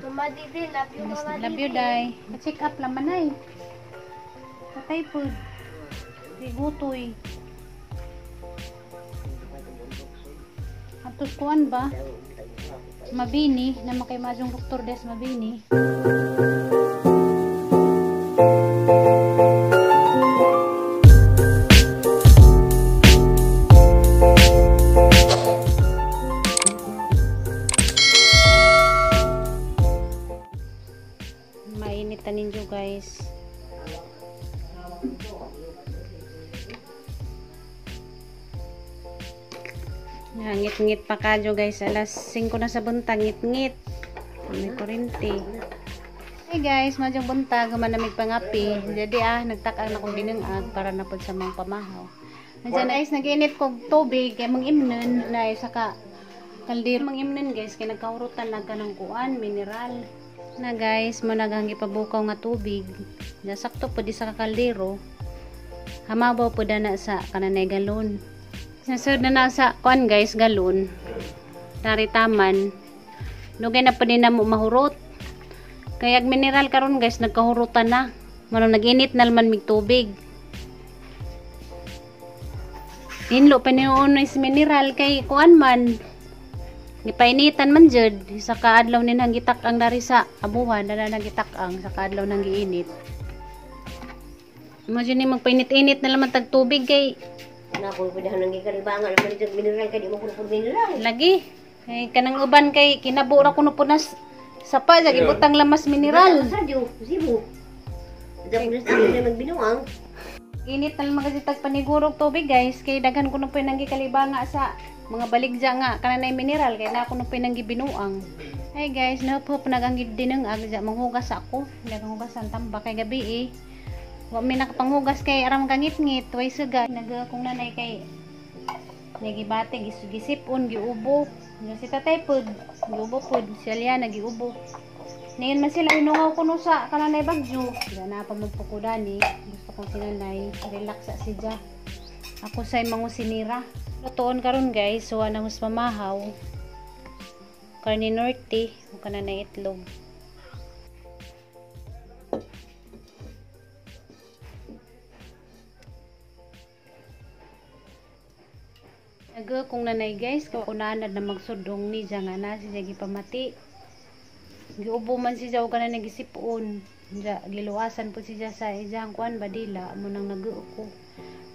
Mama Didi, love you, Mama Love you, Didi. Day. Check up laman ay. Patay po. Rigutoy. Atos kuan ba? Mabini. Na makay majong doktor des mabini. Mainit na ninyo, guys. Ngit-ngit pa kadyo, guys. Alas 5 na sa buntag. Ngit-ngit. May kurente. Hey guys, madyong buntag. Manamig pangapi. Jadi nagtakang na kong binangag para na po sa mga pamahaw. Nandiyan guys, nag-init kog tubig. Kaya mang-imnon na saka kaldero mang-imnon guys. Kaya nagkahurutan na ka ng kuan, mineral. Na guys, mo naghangi pabukaw nga tubig. Nasakto po di sa kaldero. Hamabaw po na sa kananay galon. Nasud na sa kuan guys, galon. Daritaman. Dugay na po din na mo mahurot. Kaya ag mineral karon guys, nagkahurutan na. Mano nag-init na man mig tubig. Inlo pa ni is mineral kay kuan man. Gipainitan man jud sa kaadlaw ni nang gitak-ang dari sa abuhan, dala nang gitak-ang sa kaadlaw nang giinit. Mo jud ni magpainit-init na laman tag tubig kay Na ko pud nang gikalibangan naman jud mineral kay di mo kuno mineral. Lagi. Kay kanang uban kay kinabo ra kuno punas sapa sa gibutang lamas mineral. Sa diyo, Cebu. Dapat na sa magbinuang. Init na lang kasi tag panigurog tubig guys kay daghan kuno pa nang gikalibanga sa mga baligya nga kananay mineral kay na kuno pa nang gibinuang. Hey guys, nahup naganggid din ang agja manghugas ako. Naghugas ang tambak kay gabi eh. Wa mi nakapanghugas kay aram kangit-ngit, way suga. Nagakong nanay kay nagibate gisipon giubo. Nga si tatay pud, giubo pud, si Aliana giubo. Ngayon man sila inungaw kuno sa kananay bagyo. Wala na pa magpukudani. Gusto kong sinanay, relax sa siya. Ako say mangusinira. Lutoon karon guys, so ana mas mamahaw. Karne norte o kananay itlog. Naga kung nanay guys, kakunanad na magsudong ni siya nga na siya gipamati. Giubo man siya o kananay gisipon. Siya, giluwasan po siya sa iyang kuan badila mo nang nag-uko.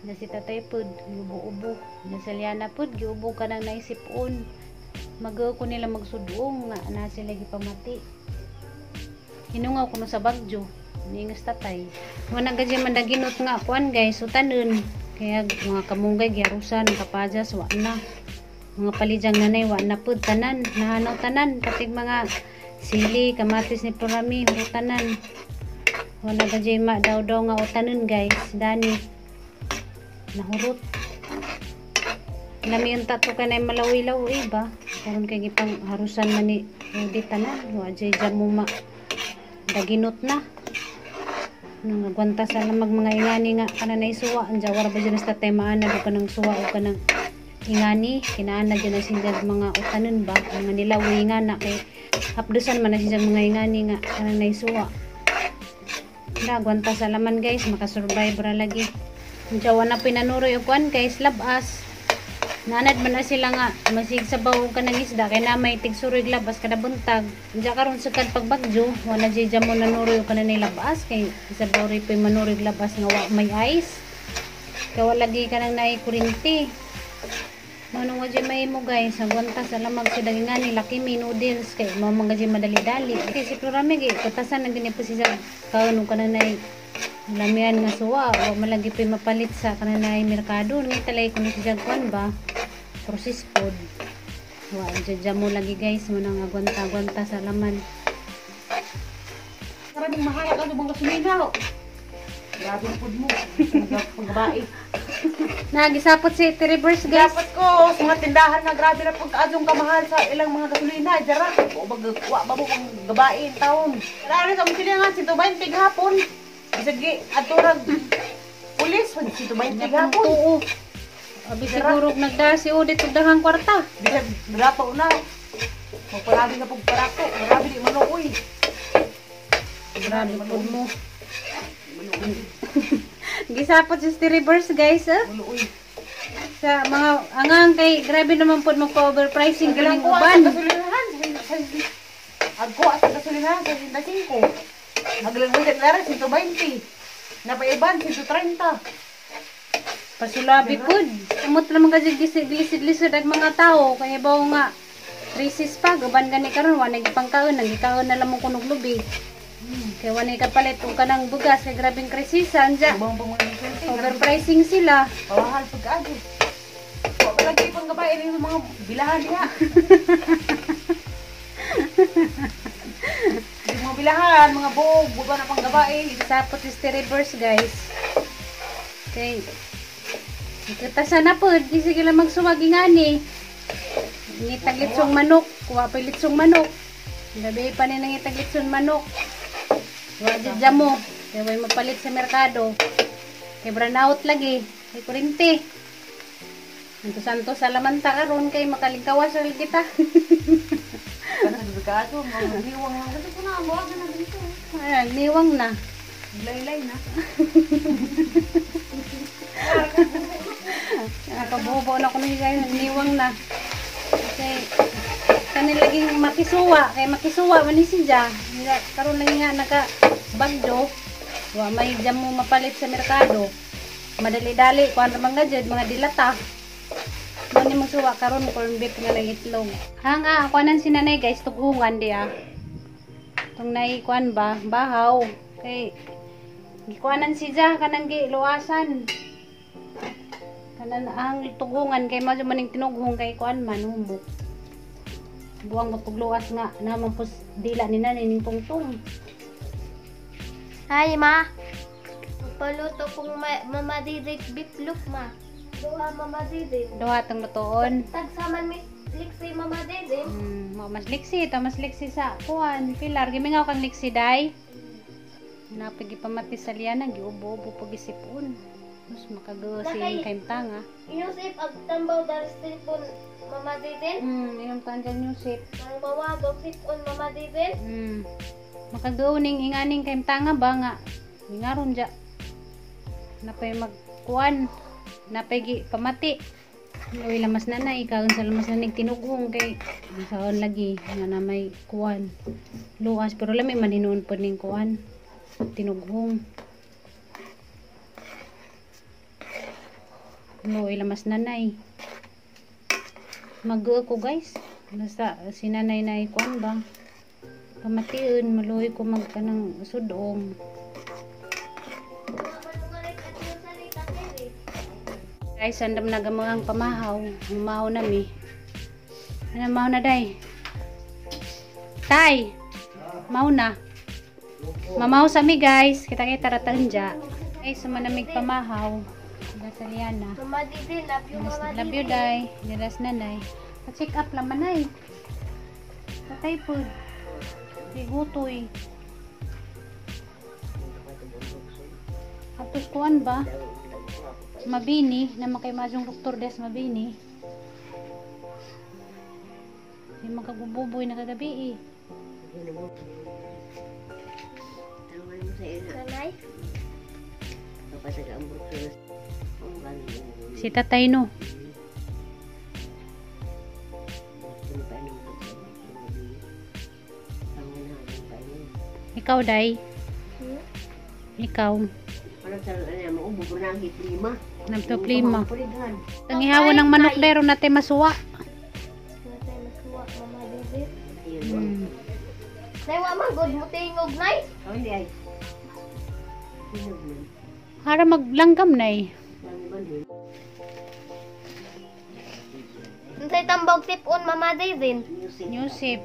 Na si tatay pod, giubo-ubo. Na si Liana pod, giubo ka nang naisipon. Mag-uko nila magsudong nga na sila gipamati. Hinungaw ko no sa bagyo. Ningas tatay. Wala gadya mandaginot nga kuan guys, utanon. Kaya mga kamunggay giharusan, kapajas, wa na. Mga palidyang nanay, wa na pud tanan, nahanaw tanan, patig mga sili, kamatis ni Purami, hurutanan. Wala gadya ma daw-daw nga utanon guys, dani. Nahurot. Lami yung tato kay nay malawi-lawi ba? Karon kay gipang harusan man ni di tanan, wa jay jamo ma daginot na. Nang agwanta sa lamag mga ingani nga kananay suwa ang jawar ba dyan sa temaan na ka ng suwa o ka ng ingani kinaan na dyan na sinjag mga utanon ba mga nilawi nga na kay hapdusan man na sinjag mga ingani nga kananay suwa na agwanta sa laman guys makasurvive ra lagi. Ang jawa na pinanuroy og kuan guys labas naanad man na sila nga masig sabaw ka ng isda kay na may tigsuroy labas kada buntag. Diya karon sa kad pagbagyo wala jay jamo nanuroy ka na labas kay sabaw ri pay manuroy labas nga wa may ice kay wala lagi ka nang naay kuryente. Mano nga jay mahimo guys agwanta sa lamag sa dagingan ni laki mi noodles kay mao man jay madali-dali kay si Florami gi katasan na gini po siya kaon ka na nay lamian nga suwa wa malagi pay mapalit sa kananay merkado ngay talay kuno siya kuan ba processed food. Wa jadya mo lagi guys mo nang agwanta-agwanta sa laman. Maraming mahal ka bang gasolina. Grabe ang food mo. Pagbabae. Nagisapot si T-Reverse guys. Dapat ko sa mga tindahan na grabe na pagkaadlong kamahal sa ilang mga gasolina. Dara, o bag wa ba mo pang gabae taon. Grabe sa mga silingan 120 gahapon. Bisag adto rag pulis 120 gahapon. Oo. Abi siguro nagda si Odit og daghang kwarta. Bisag rato na. Magpalabi na pug parato. Grabe di man uy. Grabe po mo. Gisapot si reverse, guys, eh. Muluoy. Sa mga angang kay grabe naman po magpa-overpricing Ang kaning kuha sa uban. gasolinahan. Agkuha sa gasolinahan sa 65. Aglagay sa 120. Napaiban 130. Pasulabi pud. Amot lamang kasi gilisod-lisod ang mga tao kay bawo nga crisis pa guban gani karon wa na gipangkaon, nagikaon na lamang kunog lubi. Kay wa na kapalit og kanang bugas kay grabeng krisisan ja. Ibang pang mga swerte. Overpricing sila. Pamahal pagkaado. Wa pa lagi pang gabain yung mga bilahan diha. Yung mga bilahan, mga buog, buga na pang gabain. Sapot is the reverse, guys. Okay. Ikatasan na po. Di sige lang magsuwag ngani. Ngitag litsong manok. Kuha pa litsong manok. Gabi pa ni nangitag litsong manok. Wa di mo. Kaya way mapalit sa merkado. Kay brownout lagi. Kay kurente. Santo santo sa lamanta karon kay makalingkawas ra kita. Kana sa pagkaado, mga hiwang lang. Kasi ko na, ang buwag na dito. Ay, niwang na. Laylay na. Nakabubo na ko na guys, niwang na. Kasi kani laging makisuwa, kay makisuwa man ni siya. Nga karon lang nga naka bagdo. Wa may jam mo mapalit sa merkado. Madali-dali kuan ra man nga jud mga dilata. Mo ni mong suwa karon corn beef nga lang itlog. Ha nga kuanan si nanay, guys, tugungan di ah. Tung nay kuan ba, bahaw. Kay gikuanan siya kanang giluasan. Kanan ang tugungan kay medyo maning tinughong kay kuan man humok. Buwang mapugluas nga naman pus dila ni nanay ning tungtong. Hi, ma. Paluto kong Mama Didit bitlog, ma. Duha, Mama Didit. Duha tong lutoon. Tagsaman mi liksi, Mama Didit. Mas liksi ito, mas liksi sa kuan. Pilar, gimingaw kang liksi day. Napigi pamati sa liana, giubo-ubo pag isipon. Mas makagawa si kaimtanga. Inyusip ag tambaw daris sipon, Mama Didit. Iyong tanggal nyusip. Ang bawagog sipon, Mama Didit. Makagawa ning inganing kaimtanga ba nga. Mingaron ja. Napay magkuan. Napay gi pamati. Uy, lamas na na, ikaw sa lamas na tinughong kay saon lagi nga na may kuan. Luas pero lami man hinuon pod ning kuan. Tinughong. Luoy lamas nanay. Mag ko, guys. Basta si nanay na kuan ba. Pamation, maluoy ko mag kanang sudong. Guys, andam na gamang pamahaw. Humahaw na mi. Ano, mahaw na day? Tay! Mahaw na. Mamahaw sa mi, guys. Kita-kita ratan dya. Guys, sumanamig pamahaw. Dasaliana. Mama Didit, love you, Mama Love you, Didit. day. Diras nanay. Pa-check up laman ay. Patay po. Igutoy. Atos kuan ba? Mabini, na makay majong doktor des mabini. May makagububoy na kagabi eh. Nanay? Si tatay no. Ikaw, day. Hmm? Ikaw. Nagtoplima. Ang ihawan ng manok dero natin masuwa. Natay masuwa, Mama Didit. Hmm. Nay, wa man good mo tingog, nay. Hara maglanggam na eh. Unsay tambog sipon, Mama Didit? Yusip.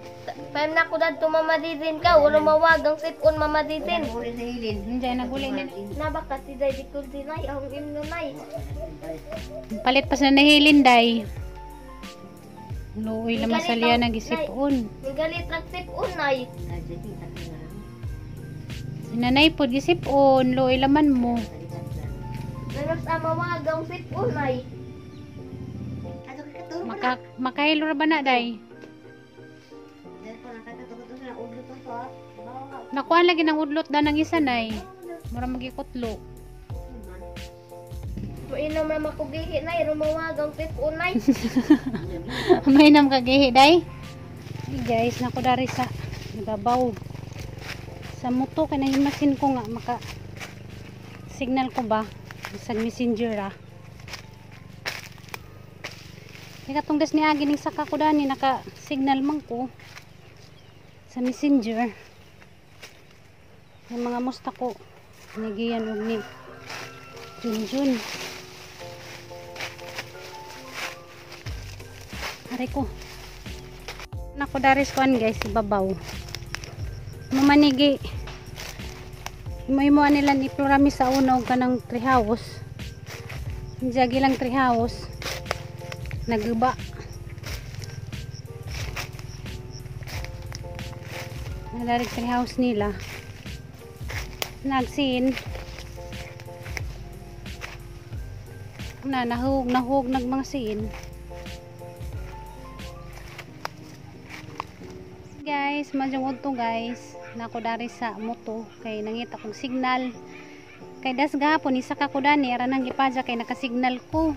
Pam na ko dadto, Mama Didin ka, wala mawag ang sipon, Mama Didin. Hindi, naguli ni. Nabaka si Day Bicol dinay ang imno nay. Palit pa sa nahilin, day. Luoy laman sa liya nagisipon. Nigalit rag sipon nay. Nanay po, gisipon. Luoy laman mo. Nanos ang mawag ang sipon nay. Makahilo ra ba na, day? Nakuha lagi ng udlot da ng isa nay. Mura magikutlo. Mainom na makugihi nay, rumawagang tip-unay. Mainam kagihi day. Hey guys, nako dari sa nababaw. Sa moto kay nahimasin ko nga maka signal ko ba sa messenger ah. Kaya katong des ni agi ning saka ko dani naka signal man ko sa messenger. Yung mga musta ko nigiyan og ni Junjun. Aray ko. Nako daris kuan guys, ibabaw. Mamanigi. Imo-imo nila ni Plurami sa una og kanang tree house. Jagi lang tree house. Naguba. Nalarig tree house nila. Nagsin. Na nahug nahug nag mga sin. Guys, madyong udto guys. Nako dari sa moto kay nangita kong signal. Kay das gahapon isa ka ko dani ara nang gipadya kay naka-signal ko.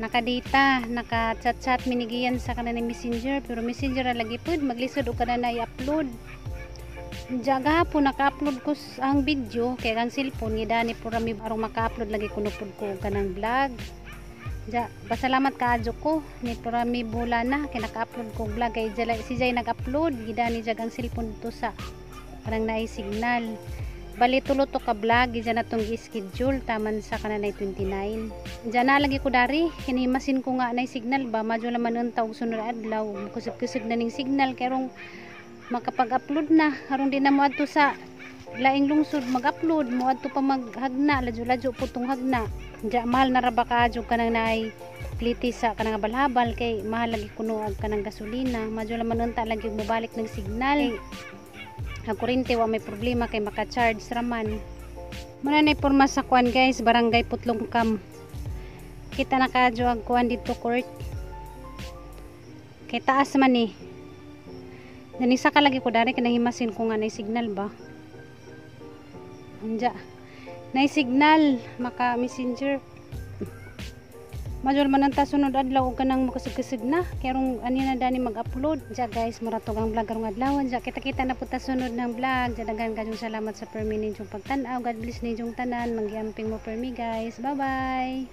Nakadita, naka-chat-chat minigiyan sa kanan ng messenger pero messenger ra lagi pud maglisod og kana na i-upload. Diya gahapon naka-upload ko ang video kay ang cellphone gidani pura mi arong maka-upload lagi kuno pud ko og kanang vlog. Ja, pasalamat kaadyo ko ni pura mi bula na kay naka-upload ko vlog kay jala, si Jay nag-upload gidani jag ang cellphone to sa parang naay signal. Bali tulo to ka vlog gidya na tong gi-schedule taman sa kananay 29. Diya na lagi ko dari kinimasin ko nga nay signal ba madyo laman unta og sunod adlaw kusog-kusog na ning signal kay rong makapag-upload na aron di na mo adto sa laing lungsod mag-upload mo adto pa maghagna ladyo-ladyo po tong hagna. Diya mahal na ra ba kaadyo kanang naay pliti sa kanang balhabal kay mahal lagi kuno ag kanang gasolina madyo laman unta lagi mobalik ng signal. Ang kuryente wa may problema kay maka-charge raman. Muna na porma sa kuan guys, barangay Putlong Cam. Kita na kaadyo ang kuan dito court. Kay taas man eh. Nanisa ka lagi ko dari kay nahimasin ko nga nay signal ba. Anja. Nay signal maka messenger. Major man ang sunod adlaw og kanang makasig-kasig na kay rong ani na dani mag-upload. Diya guys, mura to ang vlog karong adlaw. Diya kita-kita na pud ta sunod ng vlog. Diya daghan kayong salamat sa permi ninyong pagtan-aw. God bless ninyong tanan. Manggiamping mo permi guys. Bye bye.